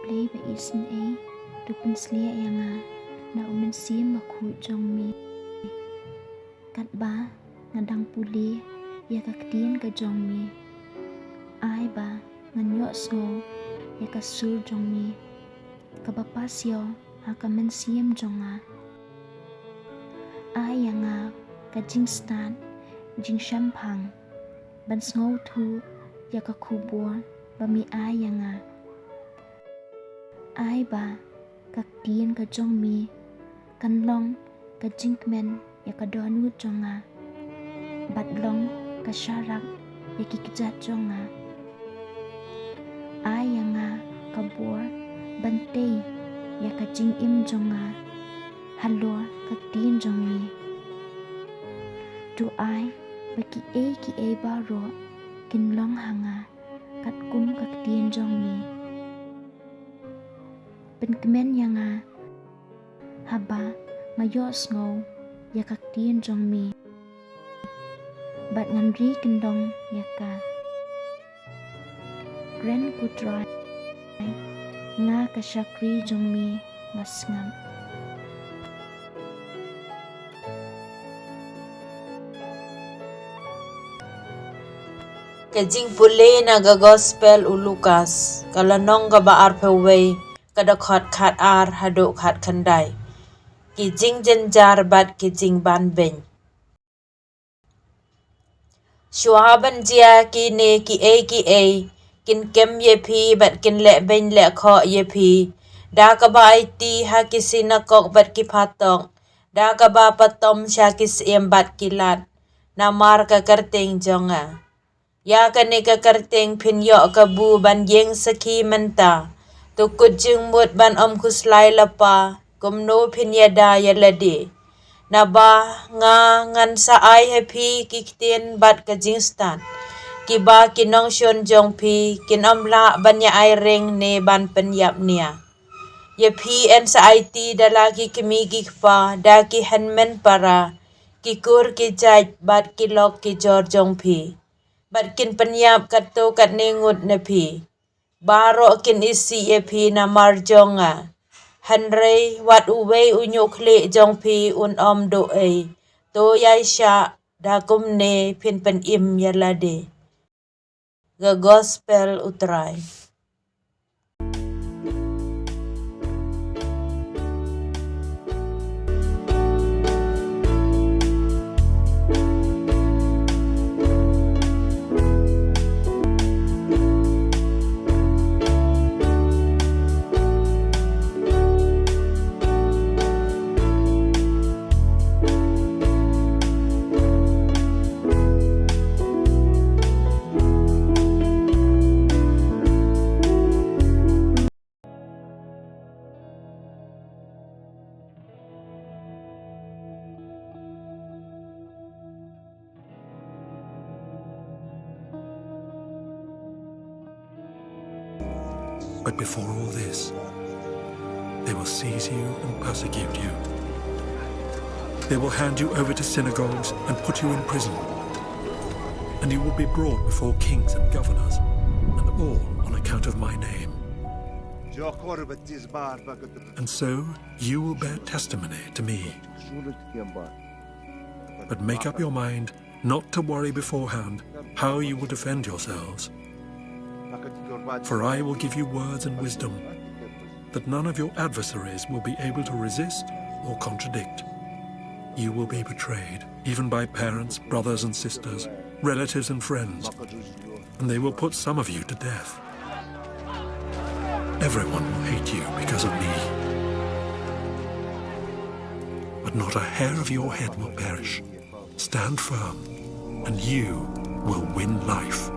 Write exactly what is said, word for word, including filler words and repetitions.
Dei ba isynei, to pynslieh ïa nga na u mynsiem bakhuid jong me. Katba nga dang pule ïa ka ktien ka jong me, ai ba ngan ïohsngew ïa ka sur jong me, kaba pasiaw ha ka mynsiem jong nga. Ai ïa nga ka jingstad jingshemphang ban sngewthuh ïa ka khubor ba me ai ïa nga. Ai ba ka ktien ka jong me kan long ka jingkmen ïa ka dohnud jong nga, bad long ka sharak ïa ki kjat jong nga. Ai ïa nga ka bor ban tei ïa ka jingim jong nga halor ka ktien jong me. To ai ba kiei kiei baroh kin long ha nga katkum ka ktien jong me. Pynkmen ïa nga haba nga ïohsngew ïa ka ktien jong me, bad ngan ri kyndong ïa ka. Kren, ko Trai, nga ka shakri jong me nga sngap. Ka jingpule na ka Gospel u Lukas, ka lynnong kaba arphew wei, ka dkhot khatar haduh khatkhyndai. Ki jingjynjar bad ki jingbanbeiñ. Shuwa ban jia kine kiei kiei, kin kem ïa phi bad kin leh beiñ leh khoh ïa phi, da kaba aiti ha ki synagog bad ki phatok, da kaba patom sha ki syiem bad ki lad, namar ka kyrteng jong nga. Ïa kane ka kyrteng phin ïoh kabu ban ïeng sakhi mynta. To kut jingmut ban ym khuslai lypa, kumno phin ïada ïa lade. Naba nga ngan sa ai ha phi ki ktien bad ka jingstad, kiba ki nongshun jong phi kin ym lah ban ïa ai ring ne ban pynïap nia. Ïa phi yn sa aiti da la ki kmie ki kpa, da ki hynmen para, ki kur ki jait bad ki lok ki jor jong phi. Bad kin pynïap katto katne ngut na phi. Baroh kin isih ïa phi namar jong nga. Hynrei wat uwei u ñiuh khlieh jong phi un ym duh ei. To ïaishah, da kumne phin pynim ïa lade. Ka Gospel u Trai. But before all this, they will seize you and persecute you. They will hand you over to synagogues and put you in prison. And you will be brought before kings and governors, and all on account of my name. And so you will bear testimony to me. But make up your mind not to worry beforehand how you will defend yourselves. For I will give you words and wisdom that none of your adversaries will be able to resist or contradict. You will be betrayed, even by parents, brothers and sisters, relatives and friends, and they will put some of you to death. Everyone will hate you because of me. But not a hair of your head will perish. Stand firm, and you will win life.